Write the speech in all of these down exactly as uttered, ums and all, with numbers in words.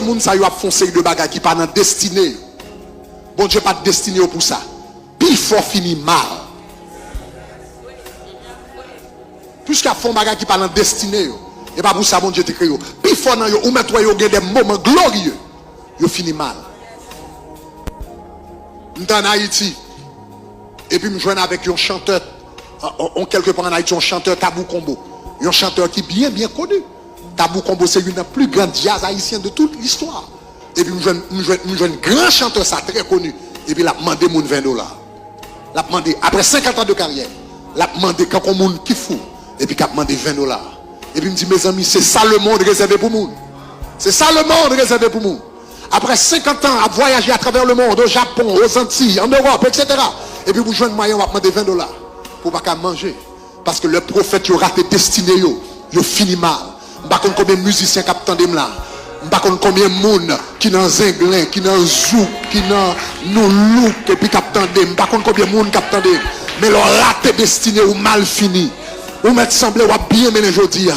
moun sa yo ap fè yon seri de bagay ki pa nan destine yo. Bondye pa t destine yo pou sa. Pifò fini mal. Piske y ap fè yon bagay ki pa nan destine yo. E pa pou sa Bondye te kreye yo. Pifò nan yo, ou mèt wè yo gen de moman glorye. Yo fini mal. M t ann Ayiti. Epi m jwenn avèk yon chantè, on, on, kèlke pa ann Ayiti, yon chantè Tabou Combo. Yon chantè ki byen, byen koni. Tabou Combo se youn nan pli gran djaz ayisyen de tout listwa. Epi m jwenn, m jwenn, m jwenn gran chantè sa trè koni. Epi l ap mande moun ven dola. L ap mande, apre senkant an de karyè, l ap mande kankou moun ki fou. Epi k ap mande ven dola. Epi m di, mezanmi, se sa lemonn rezève pou moun. Se sa lemonn rezève pou moun. Apre senkant an ap vwayaje atravè lemonn, o Japon, o Zantiy, an Ewòp, etsetera. Epi pou jwenn mwayen w ap mande ven dola pou w pa ka manje. Paske lè pwofèt yo rate destine yo, yo fini mal. M pa konn konbyen mizisyen k ap tande m la. M pa konn konbyen moun ki nan zenglen, ki nan zouk, ki nan noulouk, epi k ap tande m. M pa konn konbyen moun k ap tande m. Men lè w rate destine, ou mal fini. Ou mèt sanble w ap byen mennen jodi a,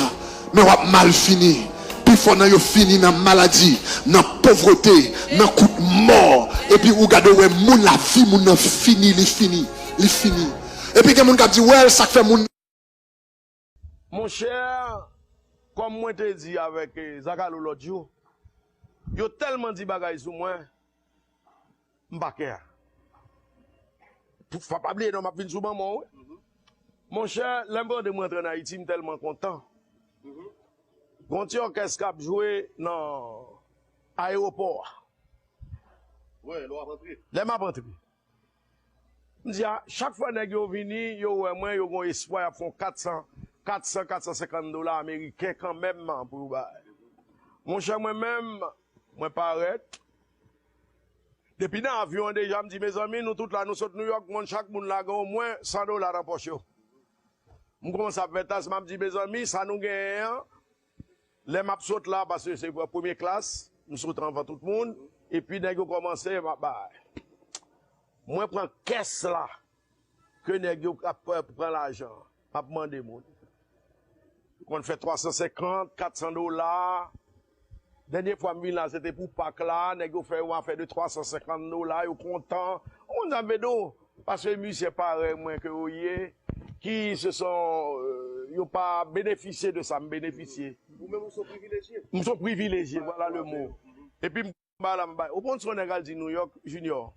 men w ap mal fini. Pifò nan yo fini nan maladi, nan povrete, nan kout mò. Epi ou gade, ou wè moun, lavi moun nan fini, li fini, li fini. Epi gen moun k ap di, wè, sa k fè moun Monchè, kòm mwen te di avèk, eh, Zakalo lòt jou, yo tèlman di bagay sou mwen, m pa kè. Pou, fò pa bliye non, m ap vin sou manman w, wi. Monchè, lè m tande m rantre ann Ayiti, m tèlman kontan. Gon ti òkès k ap jwe nan ayewopò a. Lè m ap antre. M di a, chak fwa nèg yo vini, yo wè mwen, yo gon espwa y ap fè yon kat san, kat san, kat san senkant dola ameriken kanmenm pou yo bay. Monchè, mwen menm, mwen parèt. Depi nan avyon an deja, m di, mezanmi, nou tout la, nou sot Nouyòk, moun, chak moun la gen omwen san dola nan pòch yo. M kòmanse ap fè tas, m ap di, mezanmi, sa nou genyen an, lè m ap sot la, paske se premye klas, m sot anvan tout moun, epi nèg yo kòmanse, m ap bay. Mwen pran kès la, ke nèg yo ap pran, pran lajan, m ap mande moun. Yo konn fè twa san senkant, kat san dola. Dènye fwa m vin la, se te pou Pak la, nèg yo fè yon afè de twa san senkant dola, yo kontan. Ou konn sa m vle di w? Paske mizisyen parèy mwen ke yo ye, ki se son, euh, yo pa benefisye de sa m benefisye. Ou menm ou se yon privilejye. M se yon privilejye, vwala le mo. Epi m ba la, m bay. Ou konn se yon nèg al di Nouyòk, Junior.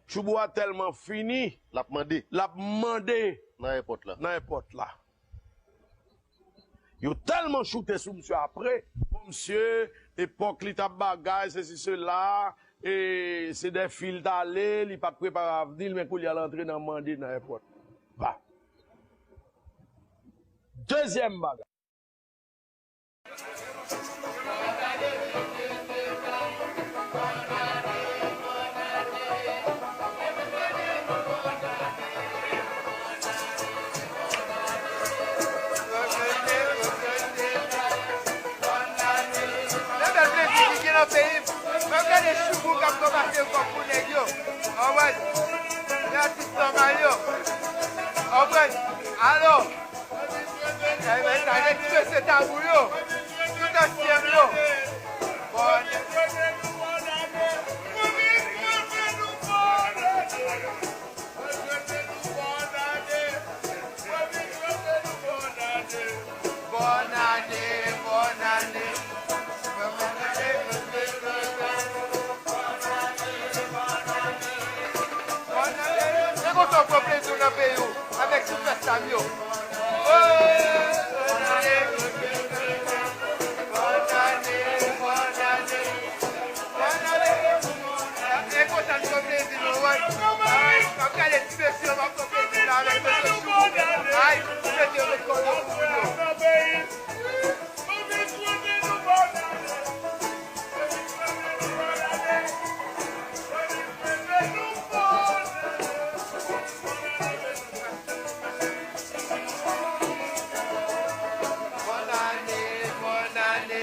Choubou a tèlman fini. L ap mande. L ap mande. Nan èpòt la. Nan èpòt la. Yo tèlman choute sou misye apre. Bon, misye, epòk li t ap bagay, sesi, sela, e se dè fi l t ale, li pa t prepare avni l, men kounye a l antre nan mande nan èpòt. Ba. Dezyèm bagay. Nan bèl plezi ki gen nan peyi m, mwen gade Choubou k ap ranmase kòb pou nèg yo. Anmwey, se atis nòmal yo. Anmwey, alò, ebyen, sa vle di mesye Tabou yo, tout ansyen m yo. Bòn Bòn ane, bòn ane. Bòn ane. Se konsa w pran plezi w nan peyi w avèk ti fèt sa m yo. Oh, bòn ane. Bòn ane, bòn ane. E konsa n pran plezi nou, wi. Ay, n ap gade ti mesye yo, n ap pran plezi la avèk mesye Choubou. Ay, ti mesye yo met kò yo pou moun yo. Bòn ane, bòn ane.